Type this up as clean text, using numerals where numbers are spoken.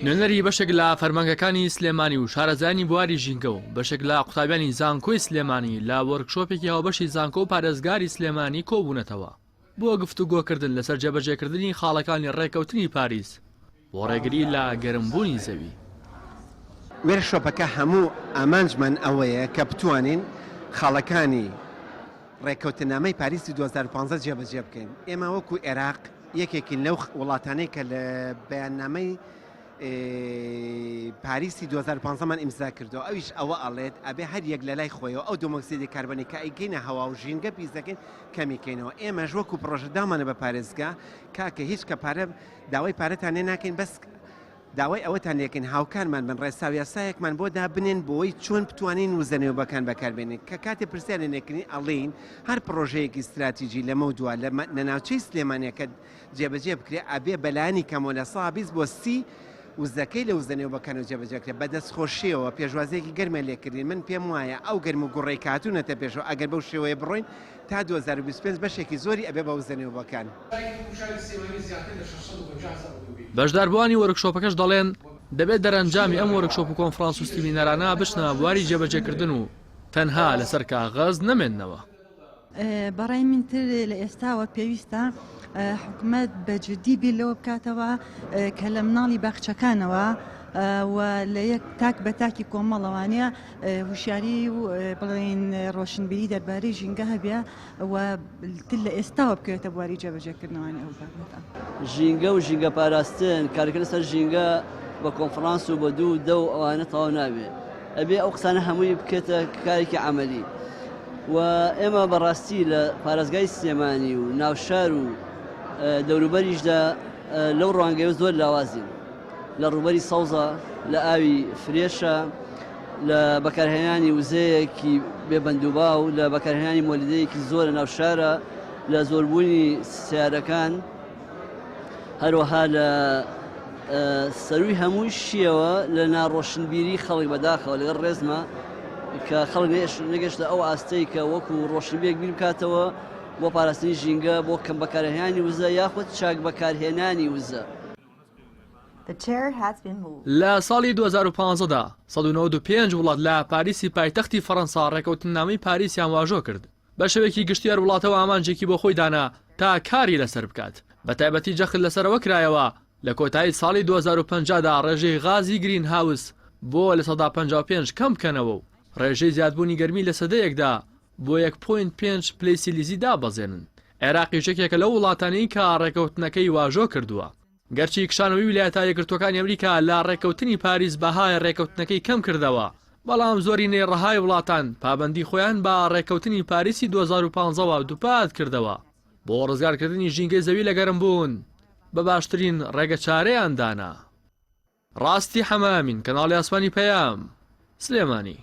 نوێنەری بەشێک لە فەرمانگەکانی سلێمانی و شارەزایانی بواری ژینگە و بەشێک لە قوتابیانی زانکۆی سلێمانی لە وۆرکشۆپێکی هاوبەشی زانکۆ و پارێزگاری سلێمانی کۆبوونەتەوە بۆ گفتوگۆکردن لەسەر جێبەجێکردنی خاڵەکانی ڕێککەوتنی پاریس بۆ ڕێگری لە گەرمبوونی زەوی. وێرکشۆپەکە هەموو ئامانجمان ئەوەیە کە بتوانین خاڵەکانی ڕێککەوتننامەی پاریسی 2015 جێبەجێ بکەین. ئێمە وەکو ئێراق یەکێکین لەو وڵاتانەی کە لە بەیاننامەی پاریسی 2015 مان ئیمزا کردەوە ئەویش ئەوە ئەڵێت ئەبێ هەر یەک لە لای خۆیەوە ئەو دۆمۆکسیدی کاربۆنی کە ئەیکەینە هەوا و ژینگە پیس دەکەین کەمی کەینەوە ئێمەش وەکو پڕۆژە دامانە بە پارێزگا کاکە هیچ کە پارە داوای پارەتان لێ ناکەین بەس داوای ئەوەتان لێکەین هاوکارمان بن ڕێسا و یاسایەکمان بۆ دابنێن بۆی چۆن بتوانین وزە نوێبەکان بەکاربێنین کە کاتێ پرسیارێ لێکردین ئەڵێین هەر پڕۆژەیەکی ستراتیجی لەمەو دوا لە ناوچەی سلێمانیە کە جێبەجێ بکرێ ئەبێ بەلایەنی کەمەوە 20% بۆ 30 وزەکەی لە وزە نوێبەکانەوە جێبەجێ کرێ. بە دەستخۆشییەوە پێشوازییەکی گەرمیان لێکردین. من پێم وایە ئەو گەرم و گوڕەی کە هاتوونەتە پێشەوە ئەگەر بەو شێوەیە بڕۆین تا 2025 بەشێکی زۆری ئەبێ بە وزە نوێبەکان. بەشداربووانی وۆرکشۆپەکەش دەڵێن، دەبێت دەرەنجامی ئەم وۆرکشۆپ و کۆنفرانس و سیمینارانە بچنە بواری جێبەجێکردن و تەنها لەسەر کاغەز نەمێننەوە. بەڕای من تر لە ئێستاوە پێویستە حکومەت بە جدی بیر لەوە بکاتەوە کە لە مناڵی باخچەکانەوە و لە یەک تاک بە تاکی کۆمەڵەوانە هوشیاری و بڵێن ڕۆشنبیری دەربارەی ژینگە هەبێ و تر لە ئێستاوە بکەوێتە بواری جێبەجێکردنەوەی ئەو بابەتە. ژینگە و ژینگە پاراستن کارکردن سەر ژینگە بە کۆنفرانس و بە دوو دە و ئەوانە تەواو نابێ ئەبێ ئەو قسانە هەمووی بکرێتە کارێکی عەمەلی و ئێمە بەڕاستی لە پارێزگای سلێمانی و ناوشار و دەوروبەریشدا لەو ڕوانگەیە زۆر لاوازین لە ڕووبەری سەوزە لە ئاوی فرێشە لە بەکارهێنانی وزەیەکی بێبندوباو لە بەکارهێنانی مۆلیدەیەکی زۆر لە ناو شارە لە زۆربوونی سیارەکان هەروەها لە سەرووی هەمووشیەوە لە ناڕۆشنبیری خەڵک بەداخەوە لەگەڵ ڕێزمە کە خەڵک نەگەشتە ئەو ئاستەی کە وەکو ڕۆشنبیرێک بیر بکاتەوە بۆ پاراستنی ژینگە بۆ کەم بەکارهێنانی وزە یاخود چاک بەکارهێنانی وزە. لە ساڵی 2015 دا 195 وڵات لە پاریسی پایتەختی فەڕەنسا ڕێکەوتننامەی پاریسیان واژۆ کرد. بە شێوەیەکی گشتی هەر وڵاتە و ئامانجێکی بۆ خۆی دانا تا کاری لەسەر بکات، بە تایبەتی جەخت لەسەر ئەوە کرایەوە لە کۆتایی ساڵی 2050 دا ڕێژەی غازی گرین هاوس بۆ 55% کەم بکەنەوە و ڕێژەی زیادبوونی گەرمی لە سەدەیەکدا بۆ یەک point پێنج پلەی سیلیزی دابەزێنن. عێراقیش یەکێکە لەو وڵاتانەی کە ڕێکەوتنەکەی واژۆ کردووە. گەرچی کشانەوەی ویلایەتە یەکگرتووەکانی ئەمریکا لە ڕێککەوتنی پاریس بەهای ڕێککەوتنەکەی کەم کردەوە، بەڵام زۆرینەی ڕەهای وڵاتان پابەندی خۆیان بە ڕێککەوتنی پاریسی 2015 وە دووپات کردەوە بۆ ڕزگارکردنی ژینگەی زەوی لە گەرمبوون بە باشترین ڕێگەچارەیان دانا. ڕاستی حەمامین، کەناڵی ئاسمانی پەیام، سلێمانی.